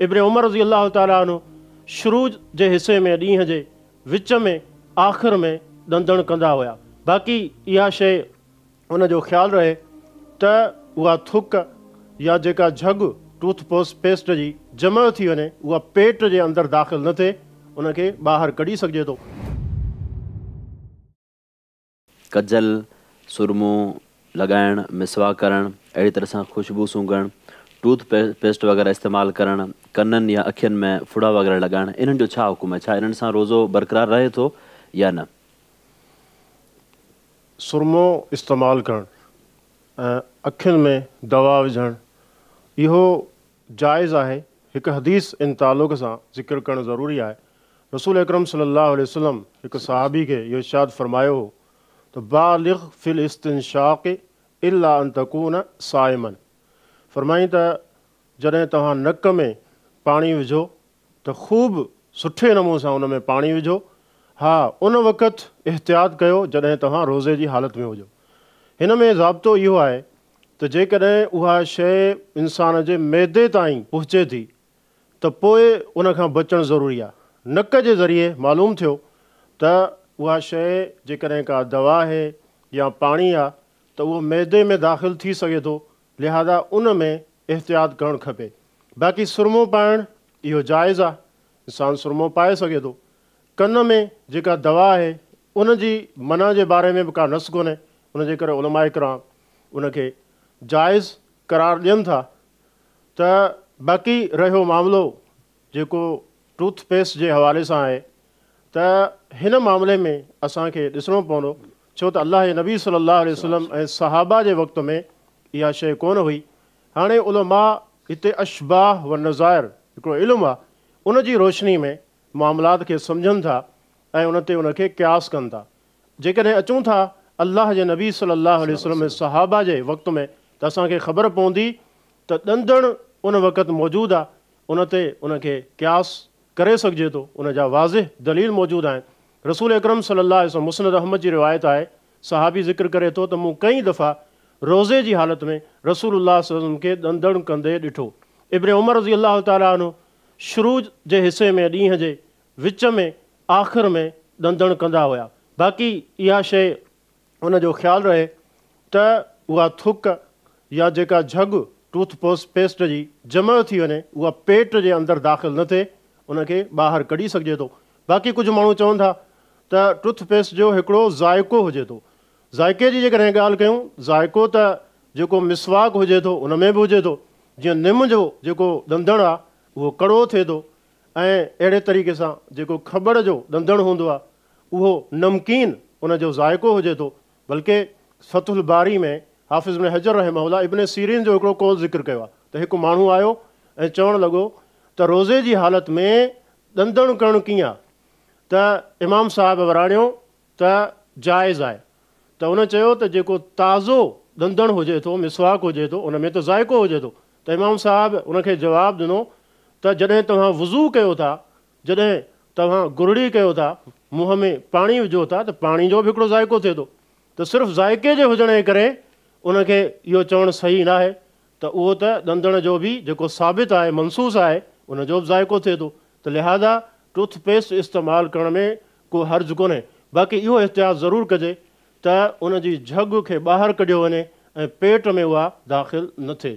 ابن عمر رضي الله تعالٰي عنه شروع جي حصي ۾ ڏينهن جي وچ ۾ آخر ۾ ڏندڻ ڪندا هيا. باقي اها شيء ان جو خيال رهي ته اها ٿڪ يا جيڪا جهڳ ٽوٿ پيسٽ جي جمع ٿي وڃي اها پيٽ جي اندر داخل نه ٿئي، ان کي ٻاهر ڪڍي سگهجي ٿو. ڪجل، سرمو، لڳائڻ، مسواڪ ڪرڻ، اهڙي طرح سان خوشبو سونگهڻ، ٽوٿ پيسٽ وغيره استعمال ڪرڻ، ڪنن يا اکين ۾ ڦڙا وغيره لڳائڻ، انهن جو ڇا حڪم آهي؟ ڇا انهن سان روزو برقرار رهي ٿو يا نه؟ سرمو استعمال ڪرڻ ۽ اکين ۾ دوا وجهڻ اهو جائز آهي. هڪ حديث ان تعلق سان ذڪر ڪرڻ ضروري آهي. رسول اڪرم صلي الله عليه وسلم هڪ صحابي کي اهو ارشاد فرمايو هو ته بالغ في الاستنشاق الا ان تڪون صائما، فرمائين ته جڏهن توهان نڪ ۾ پاڻي وجهو ته خوب سٺي نموني سان ان ۾ پاڻي وجهو، ها ان وقت احتياط ڪيو جڏهن توهان روزي جي حالت ۾ هجو. هن ۾ ضابطو اهو آهي ته جيڪڏهن اها شيء انسان جي معدي تائين پهچي ٿي ته پوء ان کان بچڻ ضروري آهي. نڪ جي ذريعي معلوم ٿيو ته اها شيء جيڪڏهن ڪا دوا آهي يا پاڻي آهي ته اهو معدي ۾ داخل ٿي سگهي ٿو، لهذا ان ۾ احتياط ڪرڻ کپي. باقي سرمو پائڻ اهو جائز آهي، انسان سرمو پائي سگهي ٿو. ڪن ۾ جيڪا دوا آهي ان جي منع جي باري ۾ به ڪا نص ڪونهي، ان جي ڪري علماء ڪرام ان کي جائز قرار ڏين ٿا. ته باقي رهيو معاملو جيڪو ٽوٿ پيسٽ جي حوالي سان آهي ته هن معاملي ۾ اسان کي ڏسڻو پوندو، ڇو ته الله جي نبي صلي الله عليه وسلم ۽ صحابه جي وقت ۾ اها شيء ڪونه هئي. هاڻي علماء هتي اشباه و نظائر هڪڙو علم آهي، ان جي روشني ۾ معاملات کي سمجهن ٿا ۽ ان تي ان کي قياس ڪن ٿا. جيڪڏهن اچون ٿا الله جي نبي صلي الله عليه وسلم ۽ صحابه جي وقت ۾ ته اسان کي خبر پوندي ته ڏندڻ ان وقت موجود آ، ان تي ان کي قياس ڪري سگهجي ٿو، ان جا واضح دليل موجود آهن. رسول اڪرم صلي الله عليه وسلم، مسند احمد جي روايت آهي، صحابي ذڪر ڪري ٿو ته مون ڪئين دفعا روزي جي حالت ۾ رسول الله صلي الله عليه وسلم کي ڏندڻ ڪندي ڏٺو. ابن عمر رضي الله تعالٰي عنه شروع جي حصي ۾ ڏينهن جي وچ ۾ آخر ۾ ڏندڻ ڪندا هيا. باقي اها شيء ان جو خيال رهي ته اها ٿڪ يا جيڪا جهڳ ٽوٿ پيسٽ جي جمع ٿي وڃي اها پيٽ جي اندر داخل نه ٿئي، ان کي ٻاهر ڪڍي سگهجي ٿو. باقي ڪجهه ماڻهو چون ٿا ته ٽوٿ پيسٽ جو هڪڙو ذائقو هجي ٿو. ذائقي جي جيڪڏهن ڳالهه ڪيون، ذائقو ته جيڪو مسواڪ هجي ٿو ان ۾ به هجي ٿو. جيئن نم جو جيڪو ڏندڻ آهي اهو ڪڙو ٿئي ٿو ۽ اهڙي طريقي سان جيڪو کٻڙ جو ڏندڻ هوندو آهي اهو نمڪين ان جو ذائقو هجي ٿو، بلڪه فتح الباري ۾ حافظ ابن حجر رحمه الله ابن سيرين جو هڪڙو قول ذڪر ڪيو آهي ته هڪ ماڻهو آيو ۽ چوڻ لڳو ته روزي جي حالت ۾ ڏندڻ ڪرڻ ڪيئن آهي ته امام صاحب وراڻيو ته جائز آهي ته ان چيو ته جيڪو تازو ڏندڻ هجي ٿو، مسواڪ هجي ٿو، ان ۾ ته ذائقو هجي ٿو ته امام صاحب ان کي جواب ڏنو ته جڏهن توهان وضو ڪيو ٿا، جڏهن توهان گرڙي ڪيو ٿا، منهن ۾ پاڻي وجهو ٿا ته پاڻي جو به هڪڙو ذائقو ٿئي ٿو ته صرف ذائقي جي هجڻ جي ڪري ان کي اهو چوڻ صحيح ناهي ته اهو ته ڏندڻ جو به جيڪو ثابت آهي، منصوص آهي، ان جو به ذائقو ٿئي ٿو ته لهذا ٽوٿ پيسٽ استعمال ڪرڻ ۾ ڪو حرج ڪونهي باقي اهو احتياط ضرور ڪجي ته ان جي جهڳ کي ٻاهر ڪڍيو وڃي ۽ پيٽ ۾ اها داخل نه ٿئي.